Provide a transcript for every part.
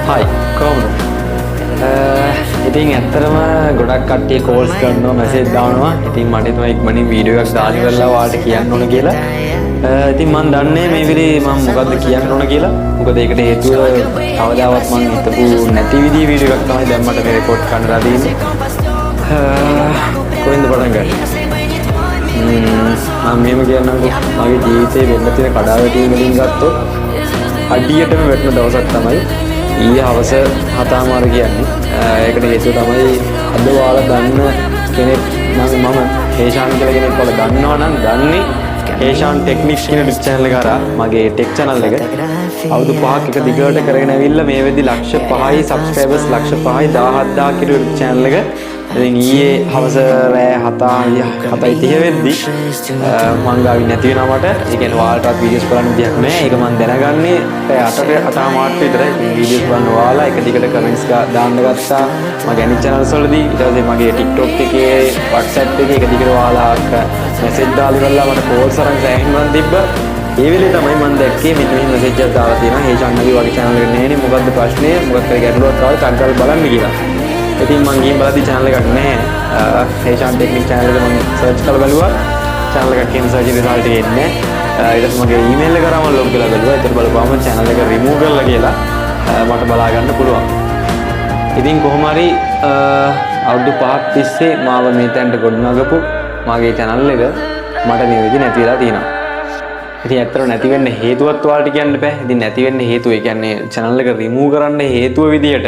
හයි, කොහොමද? ඉතින් ඇත්තටම ගොඩක් කට්ටිය කෝල්ස් කරනවා, මැසේජ් දානවා. ඉතින් මට හිතුණා ඉක්මනින් වීඩියෝ එකක් දාලා ඉවරලා ඔයාලට කියන්න ඕන කියලා. ඉතින් මං දන්නේ මේ වෙලේ මං මොකද්ද කියන්න ඕන කියලා. මොකද ඒකට හේතුව කවදාවත් මං හිතපු නැති විදිහේ වීඩියෝ එකක් තමයි දැන් මට මේ රෙකෝඩ් කරන්න තියෙන්නේ. කොහෙන්ද පටන් ගන්නේ? මම මෙහෙම කියන්නම්කෝ, මගේ ජීවිතේ වෙන්න තියෙන කඩාවැටීම් වලින් ගත්තොත් අඩියටම වැටෙන දවසක් තමයි ඊයේ හවස 7:30 කියන්නේ. ඒකට හේතුව තමයි අද ඔයාලා දන්න කෙනෙක් නම්, මම හේෂාන් කියලා කෙනෙක් ඔයාලා දන්නවා නම් දන්නේ හේෂාන් ටෙක්නික්ස් කියන YouTube channel එක හරහා. මගේ ටෙක් channel එක අවුරුදු 5ක් එක දිගට කරගෙන ඇවිල්ලා මේ වෙද්දි 5 ලක්ෂයි සබ්ස්ක්‍රයිබර්ස්, 5,17,000 කියලා YouTube channel එක. ඉතින් ඊයේ හවස රෑ 7 7:30 වෙද්දි මං ගාවින් නැති වෙනවා මට. ඒ කියන්නේ ඔයාලටත් වීඩියෝස් බලන්න විදියක් නෑ. ඒක මං දැනගන්නේ රෑ 8ට 8:30 විතර. ඉතින් වීඩියෝස් බලන්න ඔයාලා එක දිගට කමෙන්ට්ස් දාන්න ගත්තා මගේ අනිත් චැනල්ස් වලදී. ඊට පස්සේ මගේ TikTok එකේ, WhatsApp එකේ එක දිගට ඔයාලා මැසේජ් දාලා ඉවරලා මට කෝල්ස් අරන් සෑහෙන මං තිබ්බා. ඒ වෙලේ තමයි මං දැක්කේ මෙන්න මෙහෙම මැසේජ් එකක් දාලා තියෙනවා. "හේෂාන් නගේ වගේ චැනල් එක නෑනේ, මොකද්ද ප්‍රශ්නය? මොකක් හරි ගැටලුවක් ආවද? ටක් ගාලා බලන්න" කියලා. ඉතින් මං ගිහින් බලද්දි චැනල් එකක් නැහැ. හේෂාන් ටෙක්නික් චැනල් එක මං සර්ච් කරලා බැලුවා. චැනල් එකක් කියන සර්ච් රිසල්ට් එක එන්නේ නැහැ. ඊට පස්සේ මගේ ඊමේල් එක කරා මං ලොග් වෙලා බැලුවා. ඒතර බලපුවාම චැනල් එක රිමූව් කරලා කියලා මට බලා ගන්න පුළුවන්. ඉතින් කොහොම හරි අවුරුදු 5ක් තිස්සේ මාව මේ තැනට ගොඩනගපු මගේ චැනල් එක මට මේ වෙද්දි නැති වෙලා තියෙනවා. ඉතින් ඇත්තටම නැති වෙන්න හේතුවත් ඔයාලට කියන්න බෑ. ඉතින් නැති වෙන්න හේතුව, ඒ කියන්නේ චැනල් එක රිමූව් කරන්න හේතුව විදියට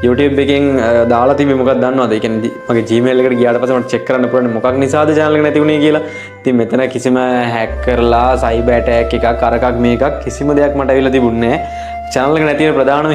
YouTube එකෙන් දාලා තිබ්බේ මොකක්ද දන්නවද? ඒ කියන්නේ මගේ Gmail එකට ගියාට පස්සේ මට චෙක් කරන්න පුළුවන් මොකක් නිසාද චැනල් එක නැති වුනේ කියලා. ඉතින් මෙතන කිසිම හැක් කරලා, සයිබර් ඇටැක් එකක්, අරකක් මේකක් කිසිම දෙයක් මට ඇවිල්ලා තිබුණේ නෑ. චැනල් එක නැති වෙන ප්‍රධානම